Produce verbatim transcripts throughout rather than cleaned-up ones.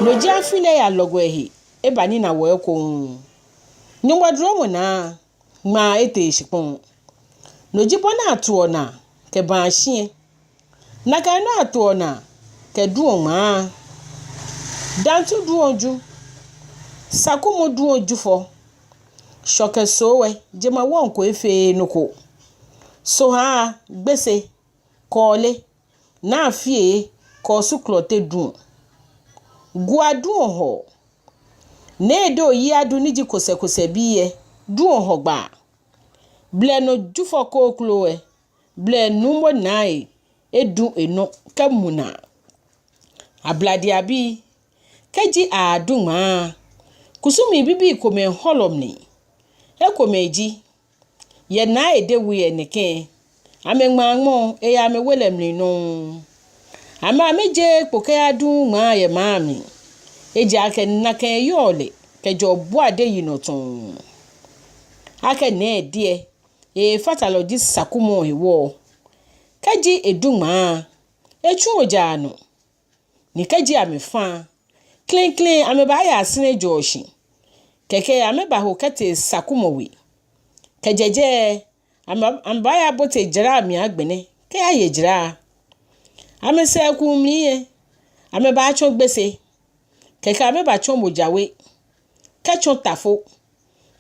No ji afi lɛ yalɔgɔ ehe, ebanina wɔ ekoŋŋ. Nyɔŋmɔ duromɔ naa, ŋmaa etee shikpɔŋ. No ji bɔ ni atuɔ naa kɛbaa shi lɛ, nakai nɔŋŋ atuɔ naa kɛduɔ ŋmaa. Dantu duɔ Ju, Sakumɔ duɔ Jufɔ. Shɔ kɛ Soo lɛ, jemawɔŋ ko efeee nɔ ko. Sohaa, Gbese, Kɔɔle, Naa Fieye kɛ Osu Klɔte duɔ. Gua duɔ Hɔɔ. Nɛɛde Oyiadu ni ji Kosɛkosɛ bi lɛ duɔ Hɔgbaa. Blɛ nɔ Jufɔ kookolo lɛ, blɛ Nuumo Naa lɛ edu enɔ kɛmu naa. Ablade abii, kɛji aadu ŋmaa, kusumii bibii komɛi hɔlɔ mli. Ekomɛi ji, yɛ Naa Ede we lɛ nɛkɛ, amɛŋmaa ŋmɔ lɛ yɛ amɛwe lɛ mli nɔŋŋ. Amɛ amɛjeee kpo kɛyaduuu ŋmaa yɛ maŋ mli. Ejaakɛ nakai yɔɔ lɛ kɛjɛɔ Bɔade yinɔ tɔŋŋ. Akɛ Naa Ede lɛ, efatalɔ ji Sakumɔ hewɔ, kɛji edu ŋmaa, etsuɔ jaa nɔ. Ni kɛji amɛfa, klɛŋklɛŋ amɛbaaya Asere Jɔɔshi, kɛkɛ amɛbaho kɛtee Sakumɔ we. Kɛjɛ jɛi, amɛ, amɛbaayabote jara mli agbɛnɛ kɛyaye jara. Amɛsɛɛkuu mli lɛ, amɛbaatsɔ Gbese, kɛkɛ amɛbatsɔ Mojawe, kɛtsɔ Tafo.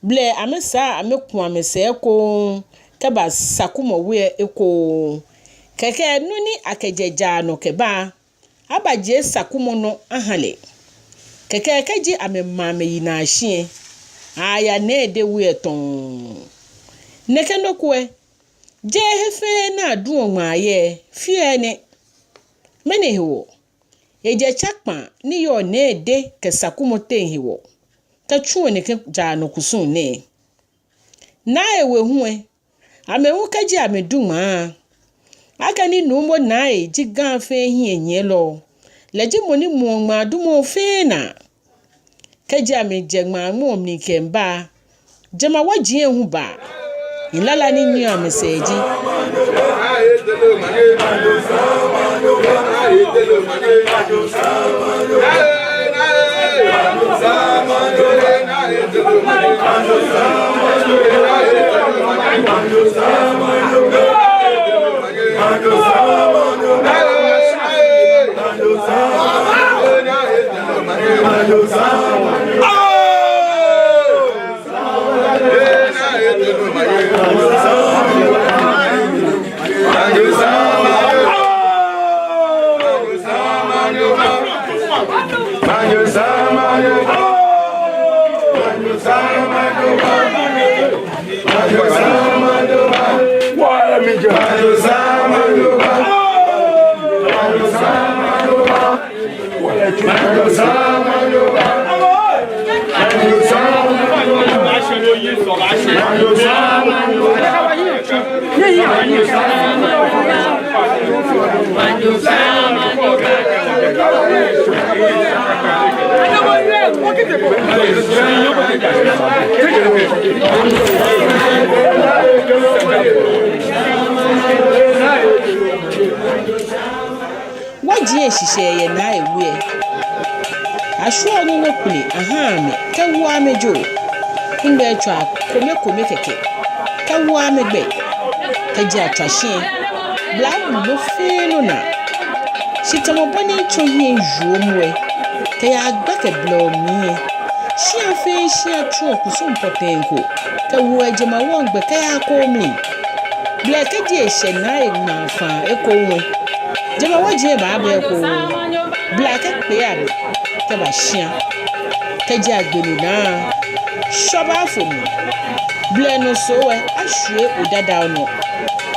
Blɛ amɛsaa amɛku amɛsɛɛ ekoŋŋ kɛba Sakumɔ we lɛ ekoŋŋ. Kɛkɛ nɔ ni akɛjɛ jaa nɔ kɛba, abajie Sakumɔ nɔ aha lɛ. Kɛkɛ kɛji amɛma amɛyi naa shi lɛ, aaya Naa Ede we lɛ tɔŋŋ. Nɛkɛ nɔ ko lɛ, jeee he fɛɛ ni aduɔ ŋmaa yɛ fioo nɛ. Mɛni hewɔ? Ejɛ tsakpaa ni yɔɔ Naa Ede kɛ Sakumɔ teŋ hewɔ kɛtsuɔ nɛkɛ jaa nɔ kusum nɛɛ. Naa lɛ we hu lɛ, amɛ hu kɛji amɛdu ŋmaa, akɛni Nuumo Naa lɛ ji Ga fɛɛ hiɛnyiɛlɔ, lɛ ji mɔ ni muɔ ŋmaadumɔ fɛɛ naa. Kɛji amɛjɛ ŋmaa ŋmɔ mli kɛmiiba, jemawɔji lɛ hu baa. Ni lala ni nyiɛɔ amɛsɛɛ ji, wɔji lɛ shishɛɛ yɛ Naa lɛ we lɛ. Ashwieɔ ŋoŋo kpele ahaa amɛ kɛwoɔ amɛ joo. Ŋmɛlɛtswaa komekome kɛkɛ kɛwoɔ amɛ gbɛ. Kɛji atswa shi lɛ, blɛ abu nɔ fɛɛ nɔ naa. Shi tamɔ bɔ ni mitsɔ hiɛ miiwie lɛ, kɛyaa gbɛkɛ blɛoo mli lɛ, shia fɛɛ shia tsuɔ kusum pɔtɛɛ ko kɛwoɔ jemawɔŋ gbɛ kɛyaa koo mli. Blɛ kɛji eshɛ Naa lɛ ŋmaa faa ekoŋŋ lɛ, jemawɔji lɛ baaba ekoŋŋ. Blɛ kɛkpee amɛ kɛba shia. Kɛji agbe no naa, Shɔ baafo mli. Blɛ nɔ Soo lɛ ashwie Odadao nɔ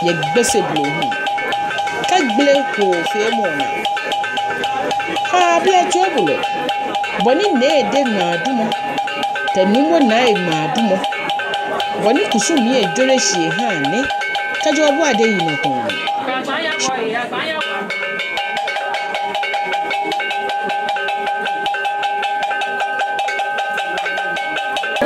yɛ Gbese blohuŋ. Kɛgbele koofeemɔ naa. Haa blɛ tso ebolɔ. Bɔ ni Naa Ede ŋmaadumɔ kɛ Nuumo Naa lɛ ŋmaadumɔ, bɔ ni kusum lɛ jɔle shi eha nɛ, kɛjɛ Bɔade yinɔ tɔŋŋ.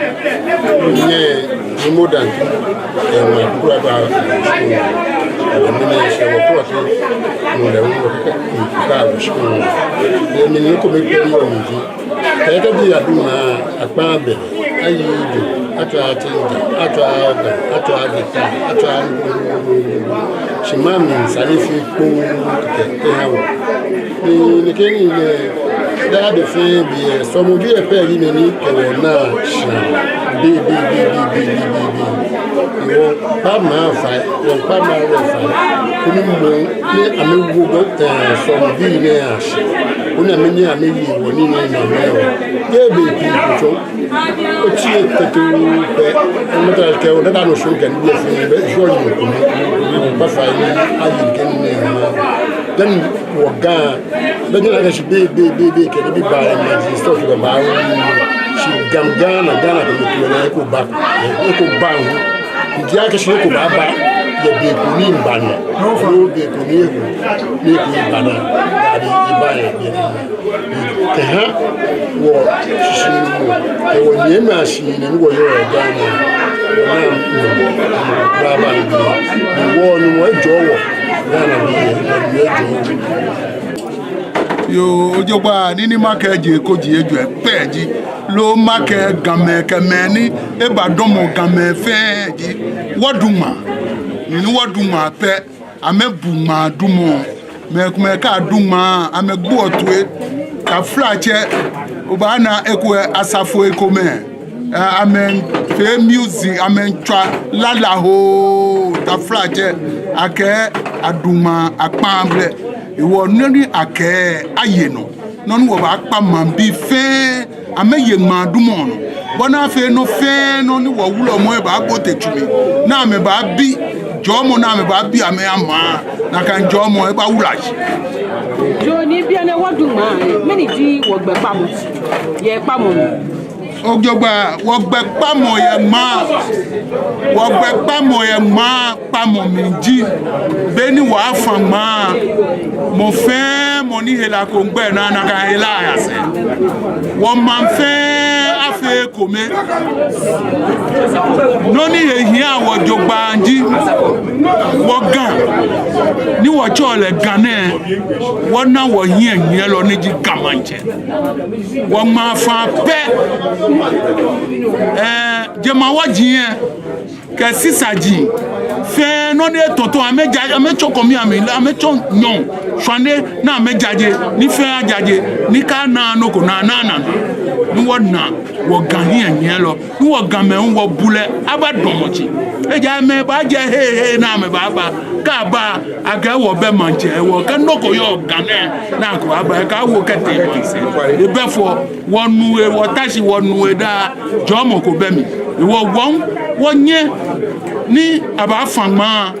Nyɛ, ni mɔ dani, ɛɛ, mɔ kura ba, ɛɛ, mɔ ni sɛ wɔ kura tɛ, mɔ lɛ wɔ kɛ, kɛ, kɛ, ɛɛ, mɛni ko mɛi kɛ mɔ mli ji. Kɛ kɛ bi adu naa, akpa bɛ, ayi do, atswa atinta, atswa ga, atswa gita, atswa shi maŋ mli sane fɛɛ kpoo kɛ, kɛha wɔ. Ni, ni kɛ nii nɛɛ, daa be fɛɛ be, sɔlemɔ bii pɛ ji mɛi ni kɛ wɔ naa shi. Be, be, be. Wɔ kpa maŋ fai, wɔ kpa maŋ lɛ fai. Koni mɔ ni amɛwo bɔ, ɛɛ, sɔlemɔ bii nɛɛ ashi. Koni amɛnyɛ amɛye wɔ nii nɛɛ nɔ amɛwo. Yɛ be pii kɔkɔɔkɔ. Otsi tete pɛ, mɛta kɛ, odada nɔ shɔŋ kɛ ni bɛ fɛɛ bɛ, shɔ ni ko. Ba fai ni ayi kɛ nii nɛɛ. Then wɔ Ga, bɛ jɛ na kɛ shi be, be, be, be, kɛ ni bi ba, ɛɛ, ma ji stock bɛ ba, shi Ga, Ghana, Ghana kɛ mɔ ko na eko ba, eko ba hu. Ndia kɛ shi eko ba ba, yɛ be ko ni ba nɔ. Ni be ko ni eko, ni eko ba nɔ. Abi iba yɛ be. Kɛha wɔ shishinumɔ, kɛ wɔnyɛmimɛi ashishi ni wɔyɔɔ yɛ Ghana. Wɔnaa, mm, raba ni bi. Ni wɔ ni wɔjɔɔ wɔ. Ghana bi yɛ, wɔjɔɔ wɔ. Yoo, ojogbaŋŋ, nii ni makɛɛ ji eko ji ejwɛ pɛ ji. Loo makɛɛ Gamɛi kɛ mɛi ni ebadɔmɔ Gamɛi fɛɛ ji. Wɔdu ŋmaa, ni wɔdu ŋmaa pɛ. Amɛbu ŋmaadumɔ. Mɛi komɛi kɛ adu ŋmaa, amɛgboɔ toi. Taflatsɛ, obaana ekolɛ asafoi komɛi. Ɛɛ, amɛfee music, amɛtswa lala hoo. Taflatsɛ, akɛ adu ŋmaa akpa blɛ. Hewɔ nɔ ni akɛɛ aye nɔ. Nɔ ni wɔbaakpa maŋbii fɛɛ. Amɛye ŋmaadumɔ nɔ. Bɔ ni afee nɔ fɛɛ nɔ ni wɔwulɔmɔ ebaabote tsu mli. Ni amɛbaabi jɔɔmɔ ni amɛbaabi amɛ ama. Nakai jɔɔmɔ ebaawula shi. Yoo, ni bianɛ wɔdu ŋmaa, mɛni ji wɔgbɛkpamɔ yɛ kpamɔ mli? Ojogbaŋŋ, wɔgbɛkpamɔ yɛ ŋmaa. Wɔgbɛkpamɔ yɛ ŋmaa. Kpamɔ mli ji, beni wɔyafã ŋmaa, mɔ fɛɛ mɔ ni hela ko ŋgbɛ naa nakai hela aya sɛɛ. Wɔmaŋ fɛɛ afee ekome. Nɔ ni he hiaa wɔ jogbaŋŋ ji, wɔ Ga, ni wɔtsɛɔ lɛ Ga nɛɛ, wɔna wɔhiɛnyiɛlɔ ni ji Ga Maŋtsɛ. Wɔŋmaa fãa pɛ, ɛɛ, jemawɔji lɛ, kɛ sisaji fɛɛ, nɔ ni etɔtɔ, amɛja, amɛtsɔ kɔmi amɛ, amɛtsɔ nyɔɔŋ, shwane ni amɛjaje, ni fɛɛ ajaje, ni kɛ ana nɔ ko ni ana, ni wɔna wɔ Ga hiɛnyiɛlɔ, ni wɔ Gamɛi hu wɔbu lɛ abadamɔ shi. Ejaakɛ amɛbaajɛ hei hei ni amɛbaaba, kɛ aba, akɛɛ wɔbɛ maŋtsɛ, wɔkɛ nɔ ko yɔɔ Ga nɛɛ, ni akɛ aba, akɛ awo kɛtee maŋsɛɛ. Ebɛ fɔ, wɔnu he, wɔta shi wɔnu he daa, jɔɔmɔ ko bɛ mli. Hewɔ wɔ, wɔnyɛ ni abaafã ŋmaa,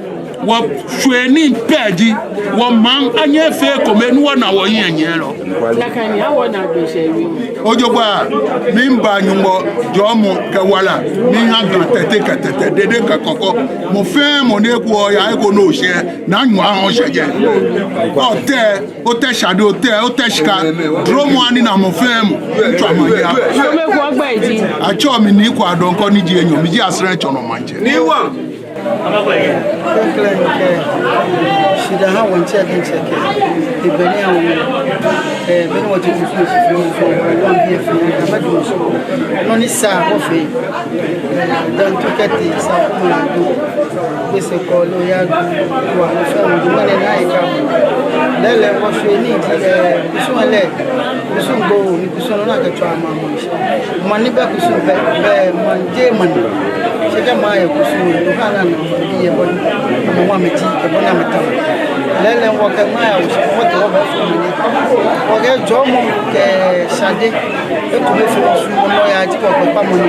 wɔshwee nii pɛ ji, wɔmaŋ anyɛ afee ekome ni wɔna wɔhiɛnyiɛlɔ. Nakai ni awɔ na gbɛshɛ wi. Ojogbaŋŋ, miiba Nyɔŋmɔ jɔɔmɔ kɛ wala, miiha Ga Tɛte kɛ Tɛtɛ, Dede kɛ Kɔkɔ. Mɔ fɛɛ mɔ ni eko oya eko nɔ oshɛ, Naa Nyɔŋmɔ aha oshɛ jɛi. Otɛ, otɛ shade, otɛ, otɛ shika. Dromɔ ani na mɔ fɛɛ mɔ. Tswa mɔ ya. Ome ko gbɛi ji. Atsɛɔ mi Nii Kwao Donkor ni ji enyɔ, miji Asere Tsɔnɔ Maŋtsɛ. Nii wa. Klɛŋklɛŋ kɛ shidaa ha wɔŋtsɛ diɛŋtsɛ kɛ hegbɛ ni awo. Ɛɛ, beni wɔje kusum shi fɛɛ, wɔŋbii fɛɛ, amadu kusum. Nɔ ni sa wɔfee. Ɛɛ, Dantu kɛtee Sakumala, Gbese, Kɔɔle, Oyadu, Wa, fɛɛ wɔdu ŋmɛnɛ ni ayi ka. Lɛɛlɛŋ wɔshwee nii ji, ɛɛ, kusum lɛ, kusum gbo ni kusum nɔ ni akɛtswaa maŋ. Maŋ ni bɛ kusum bɛ, bɛ maŋ jeee maŋ. Shi kɛ maŋ yɛ kusum, no ha na na maŋbii yɛ bɔ ni amɛwa amɛti, kɛ bɔ ni amɛta. Lɛɛlɛŋ wɔkɛ maŋ yawo shi, wɔte wɔbɛ fo maŋ ni. Wɔkɛ jɔɔmɔ kɛ shade, ekome fɛɛ wɔsumɔɔ nɔ ya ji wɔgbɛkpamɔ nɔ.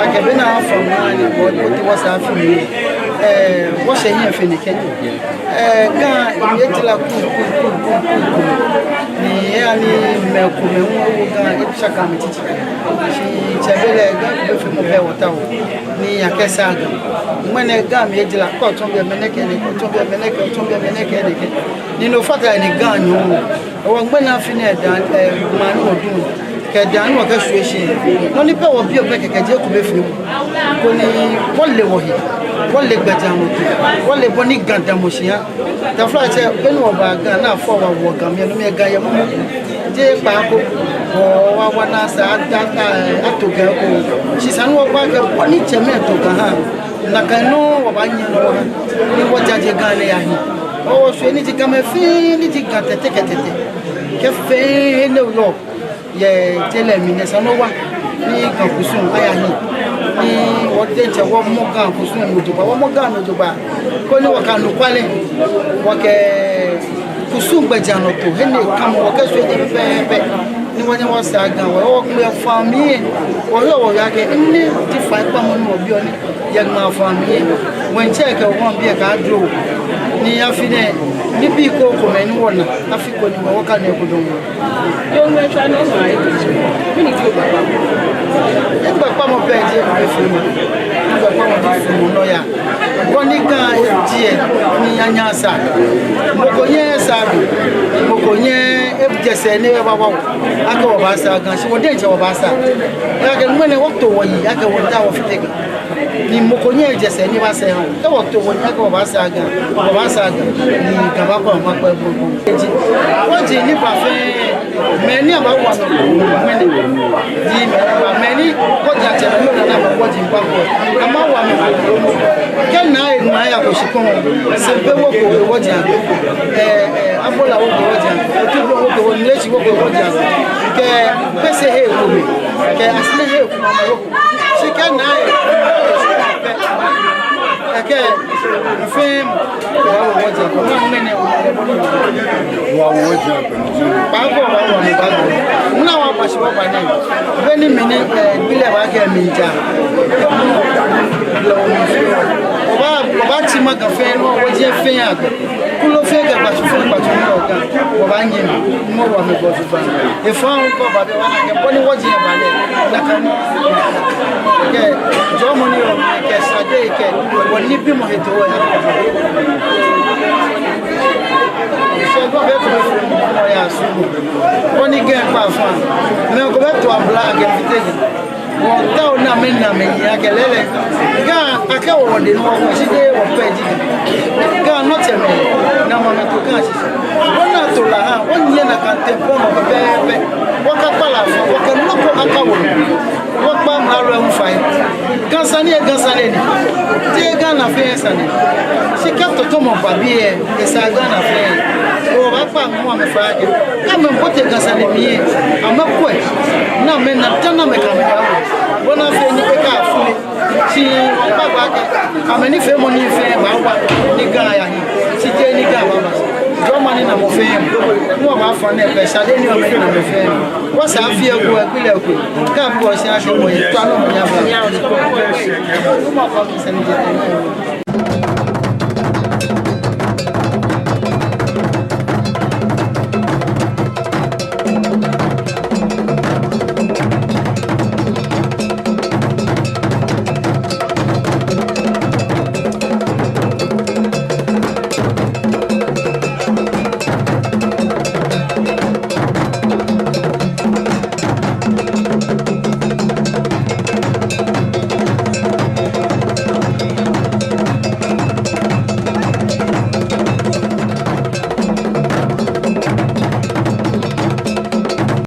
Akɛ beni afã maŋ ni, wɔ, wɔte wɔsɛɛ afi mli. Ɛɛ, wɔshɛ hiɛ fe nɛkɛ. Ɛɛ, Ga, ejara kuu, kuu, kuu, kuu, kuu, kuu. Ni eya ni mɛi komɛi hu ewo Ga, etsaka amɛ titi. Shi tsɛbelɛ Ga ko bɛ fɛɛ mɔ bɛ wɔtaoɔ. Ni akɛsaa Ga. Ŋmɛnɛ Ga mli ejara, kɛ otsɔ biɛ mɛi nɛkɛ nɛkɛ, otsɔ biɛ mɛi nɛkɛ, otsɔ biɛ mɛi nɛkɛ nɛkɛ. Ni no fata ni Ga nyɔ. Hewɔ ŋmɛnɛ afi nɛɛ daa, ɛɛ, maŋ ni wɔdu, kɛ daa ni wɔkɛshwie shi, nɔ ni pɛ wɔbiɔ pɛ kɛkɛ ji eko bɛ fɛɛ mɔ. Koni wɔle wɔhe, wɔle gbɛjianɔtoo, wɔle bɔ ni Ga damɔ shi ha. Taflatsɛ, be ni wɔba Ga, ni afɔ wɔ wɔ Ga mli, no mli Ga yɛ momo. Jeee kpaako, wɔ, wɔ, wɔna sa, a, a, a, ato Ga ko. Shi esa ni wɔkpa akɛ bɔ ni tsɛmɛi to Ga ha, nakai nɔŋŋ wɔbaanyɛ nɔ wɔha. Ni wɔjaje Ga nɛɛ yɛ hiɛ. Wɔshwie ni ji Gamɛi fɛɛ, ni ji Ga Tɛte kɛ Tɛte. Kɛ fɛɛ he ni oyɔɔ yɛ je lɛ mli nɛɛ esa ni owa. Ni Ga kusum aya hiɛ. Ni wɔ diɛŋtsɛ wɔmɔ Ga kusum mli jogbaŋŋ, wɔmɔ Ga mli jogbaŋŋ. Koni wɔkɛ anɔkwale, wɔkɛ kusum gbɛjianɔtoo, he ni ekamɔ, wɔkɛshwie jɛi pɛpɛɛpɛ. Ni wɔnyɛ wɔsaa Ga, wɔ, wɔkpe faa mli. Wɔyɔɔ, wɔyɔɔ akɛ, enɛ ji faikpamɔ ni wɔbiɔ ni yɛ ŋmaa faa mli. Wɔŋtsɛ kɛ wɔŋbii kɛ adro. Ni afi nɛɛ, nibii krokomɛi ni wɔna, afi ko ni wɔkane eko dɔŋŋ. Yoo, ŋmɛnɛ tswa nɔ ma, mɛni ji okpakpa? Ekpakpamɔ pɛ ji eko bɛ fɛɛ mɔ. Ekpakpamɔ ji suɔmɔ nɔyaa. Bɔ ni Ga ji lɛ, ni anyɛ asaa. Mɔ ko nyɛɛɛ esaa Ga. Mɔ ko nyɛɛɛ ejɛ sɛɛ ni ebawa wɔ akɛ wɔbaasaa Ga, shi wɔ diɛŋtsɛ wɔbaasaa. Ejaakɛ ŋmɛnɛ wɔto wɔyiŋ akɛ wɔmiitao wɔfite Ga. Ni mɔ ko nyɛɛɛ ejɛ sɛɛ ni ebasaa wɔ. Kɛ wɔto wɔyiŋ akɛ wɔbaasaa Ga, wɔbaasaa Ga. Ni Ga baakɔ amɛ kpɛ bro bro. Eji, wɔji ni ba fɛɛ, mɛi ni abaawa amɛ ŋmɛnɛ ji mɛi ni ba, mɛi ni wɔji atsɛ mɛi ni wɔna amɛ wɔji ba ko. Amɛwa amɛ. Kɛ naa eŋma yako shikpɔŋ, Sempe woko wɔji. Ɛɛ, ɛɛ, Abola woko wɔji. Otublohum woko, Nleshi woko wɔji. Kɛ Kpese he kome. Kɛ Asere he kome. Shi kɛ naa e. Kɛ, kɛ, fɛɛ, wɔwo wɔji, wɔmɔ ŋmɛnɛ, wɔwo wɔji. Wɔwo wɔji, kpaako, wɔwo wɔji, kpaako. Ŋmɛnɛ wɔbashi wɔba nɛɛ. Be ni mɛni, ɛɛ, gbi lɛ baakɛ mli ja. Wɔbaa, wɔbaatsi ma Ga fɛɛ, wɔji fɛɛ agbɛ. Kulo fɛɛ kɛ kpatsu fɛɛ kpatsu ni yɔɔ Ga, wɔbaanyɛ mli, ni wɔwo amɛ gbɔ jogbaŋŋ. Efɔŋ ko ba bɛ wɔna akɛ bɔ ni wɔji lɛ ba lɛ, nakai nɔŋŋ. Kɛ jɔɔmɔ ni yɔɔ, kɛ sade kɛ, wɔnibimɔ hetoo wɔya. Sɔ ko bɛ ko bɛ fɛɛ mɔ ya sumu. Bɔ ni Ga kpa fã. Mɛi ko bɛ to abla kɛ fite Ga. Wɔtaoɔ ni amɛna amɛhiɛ akɛ lɛɛlɛŋ. Ga akɛ wɔ wɔdɛŋ ni wɔkɔ shi de wɔpɛ ji. Ga nɔtsɛmɛi, namɔ amɛto Ga shishi. Wɔna to la ha, wɔnyiɛ nakai tempɔŋ nɔ pɛpɛɛpɛ. Wɔkakpa la fã, wɔkɛ nɔ ko akawo. Wɔkpa mla lɔ ŋfai. Ga sane lɛ, Ga sane ni. Jeee Ghana fɛɛ sane. Shi kɛ tɔtɔmɔ ba biɛ, esa Ghana fɛɛ. Wɔbaakpa amɛ fai akɛ, kɛ amɛbote Ga sane mli lɛ, amɛkwɛ ni amɛna dani amɛkɛ amɛya wɔ. Bɔ ni afee ni eka afule. Shi wɔkpa gbɛ akɛ, amɛnifeemɔ nii fɛɛ baawa ni Ga aya hiɛ. Shi jeee ni Ga baaba. Jɔɔmɔ ni na mɔ fɛɛ mɔ. Ni wɔbaafã nɛɛ pɛ, sade ni wɔmiina mɔ fɛɛ mɔ. Wɔsɛɛ afi eko, ekpele eko. Kɛ abi wɔ shi akɛ wɔyi tɔ nɔ mli aba.